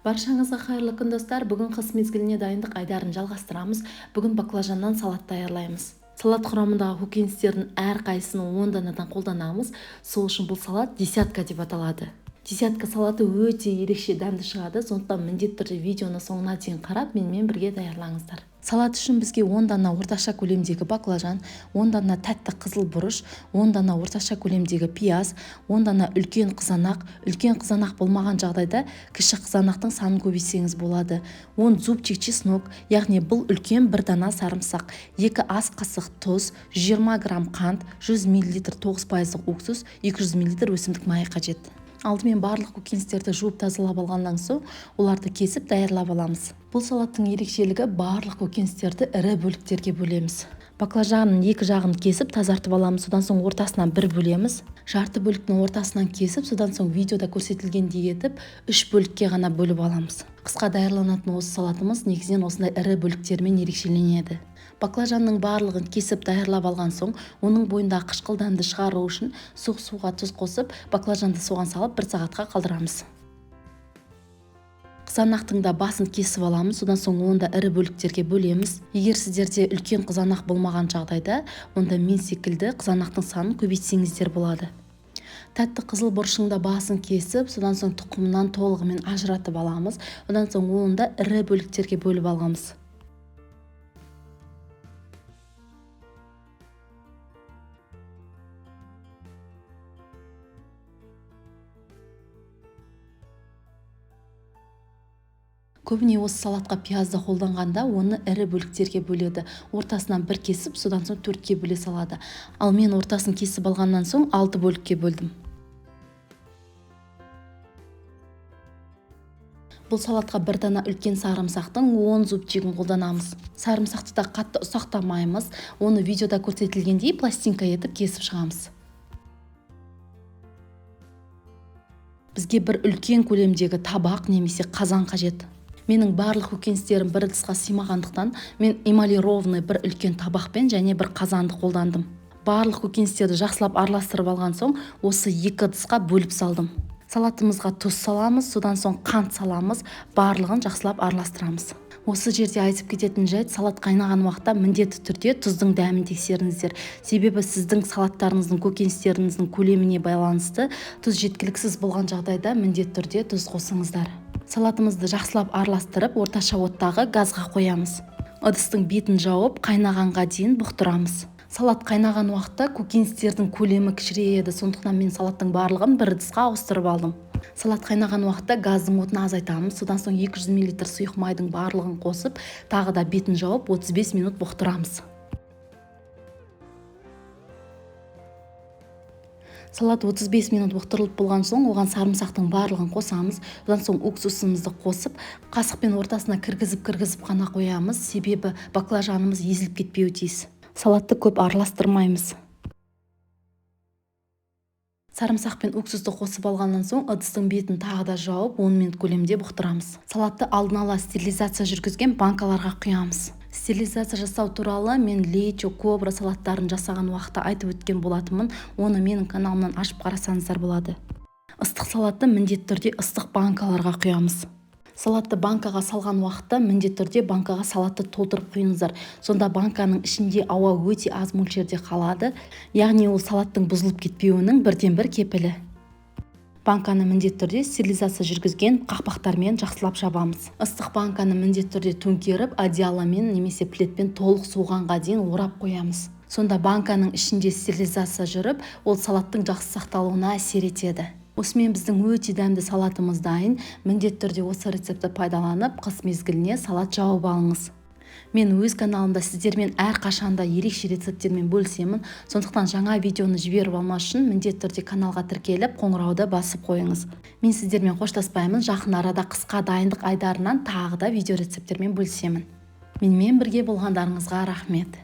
Баршаңызға қайырлы күн, достар! Бүгін қыс мезгіліне дайындық айдарын жалғастырамыз. Бүгін баклажаннан салат даярлаймыз. Салат құрамындағы көкөністердің әрқайсысын 10 данадан қолданамыз. Сол үшін бұл салат десятка деп аталады. Десятка салаты өте ерекше дәмді шығады, сондықтан міндетті түрде видеоны соңына дейін қарап, менімен бірге даярлаңыздар. Салат үшін бізге 10 дана орташа көлемдегі баклажан, 10 дана тәтті қызыл бұрыш, 10 дана орташа көлемдегі пияз, 10 дана үлкен қызанақ, үлкен қызанақ болмаған жағдайда кіші қызанақтың санын көбейтсеңіз болады, 10 зубчик чеснок, яғни бұл үлкен бір дана сарымсақ, 2 ас қасық тұз, 120 грамм қант, 100 мл 9% уксус, 200 мл өсімдік майы қажет. Алдымен барлық көкөністерді жуып тазалап алғаннан соң оларды кесіп даярлап аламыз. Бұл салаттың ерекшелігі барлық көкөністерді ірі бөліктерге бөлеміз. Баклажанның екі жағын кесіп тазартып аламыз, содан соң ортасынан бір бөлеміз. Жарты бөліктің ортасынан кесіп, содан соң видеода көрсетілгендей етіп 3 бөлікке ғана бөліп аламыз. Қысқа даярланатын осы салатымыз негізінен осындай ірі бөліктермен ерекшеленеді. Баклажанның барлығын кесіп даярлап алған соң, оның бойындағы қышқыл дәмді шығару үшін суық суға тұз қосып, баклажанды соған салып 1 сағатқа қалдырамыз. Қызанақтың да басын кесіп аламыз, содан соң оны да ірі бөліктерге бөлеміз. Егер сіздерде үлкен қызанақ болмаған жағдайда, онда мен секілді қызанақтың санын көбейтсеңіздер болады. Тәтті қызыл бұрышың да басын кесіп, содан соң тұқымынан толығымен ажыратып аламыз, одан соң оны да ірі бөліктерге бөліп аламыз. Көбіне осы салатқа пиязды қолданғанда оны ірі бөліктерге бөледі. Ортасынан бір кесіп, содан соң 4-ке бөле салады. Ал мен ортасын кесіп алғаннан соң 6 бөлікке бөлдім. Бұл салатқа бір дана үлкен сарымсақтың 10 зубчигін қолданамыз. Сарымсақты да қатты ұсақтамаймыз, оны видеода көрсетілгендей пластинка етіп кесіп шығамыз. Бізге бір үлкен көлемдегі табақ немесе қазан қажет. Менің барлық көкөністерім бір ыдысқа сыймағандықтан мен эмалированный бір үлкен табақпен және бір қазанды қолдандым. Барлық көкөністерді жақсылап араластырып алған соң осы 2 ыдысқа бөліп салдым. Салатымызға тұз саламыз, содан соң қант саламыз, барлығын жақсылап араластырамыз. Осы жерде айтып кететін жайт, салат қайнаған уақытта міндетті түрде тұздың дәмін тексеріңіздер. Себебі сіздің салаттарыңыздың, көкөністеріңіздің көлеміне байланысты тұз жеткіліксіз болған жағдайда міндетті түрде тұз қосыңыздар. Салатымызды жақсылап араластырып, орташа оттағы газға қоямыз. Ыдыстың бетін жауып, қайнағанға дейін бұқтырамыз. Салат қайнаған уақытта көкөністердің көлемі кішірейеді, сондықтан мен салаттың барлығын бір ыдысқа ауыстырып алдым. Салат қайнаған уақытта газдың отын азайтамыз, содан соң 200 мл сұйық майдың барлығын қосып, тағы да бетін жауып 35 минут бұқтырамыз. Салат 35 минут бұқтырылып болған соң, оған сарымсақтың барлығын қосамыз. Одан соң уксусымызды қосып, қасықпен ортасына кіргізіп-кіргізіп қана қоямыз, себебі баклажанымыз езіліп кетпеуі тиіс. Салатты көп араластырмаймыз. Сарымсақ пен уксусты қосып алғаннан соң ыдыстың бетін тағы да жауып, 10 минут көлемде бұқтырамыз. Салатты алдын ала стерилизация жүргізген банкаларға құямыз. Стерилизация жасау туралы мен лечо, кобра салаттарын жасаған уақытта айтып өткен болатынмын. Оны менің каналымнан ашып қарасаңыздар болады. Ыстық салатты міндетті түрде ыстық банкаларға құямыз. Салатты банкаға салған уақытта міндетті түрде банкаға салатты толтырып құйыңыздар. Сонда банканың ішінде ауа өте аз мөлшерде қалады, яғни ол салаттың бұзылып кетпеуінің бірден-бір кепілі. Банканы міндетті түрде стерилизация жүргізген қақпақтармен жақсылап жабамыз. Ыстық банканы міндетті түрде төңкеріп, одеяламен немесе пледпен толық суығанға дейін орап қоямыз. Сонда банканың ішінде стерилизация жүріп, ол салаттың жақсы сақталуына әсер етеді. Осымен біздің өте дәмді салатымыз дайын. Міндетті түрде осы рецептті пайдаланып, қыс мезгіліне салат жауып алыңыз. Мен өз каналымда сіздермен әрқашанда ерекше рецепттермен бөлісемін. Сондықтан жаңа видеоны жіберіп алмас үшін міндетті түрде каналға тіркеліп, қоңырауды басып қойыңыз. Мен сіздермен қоштаспаймын. Жақын арада қысқа дайындық айдарынан тағы да видео рецепттермен бөлісемін. Менімен бірге болғандарыңызға рахмет.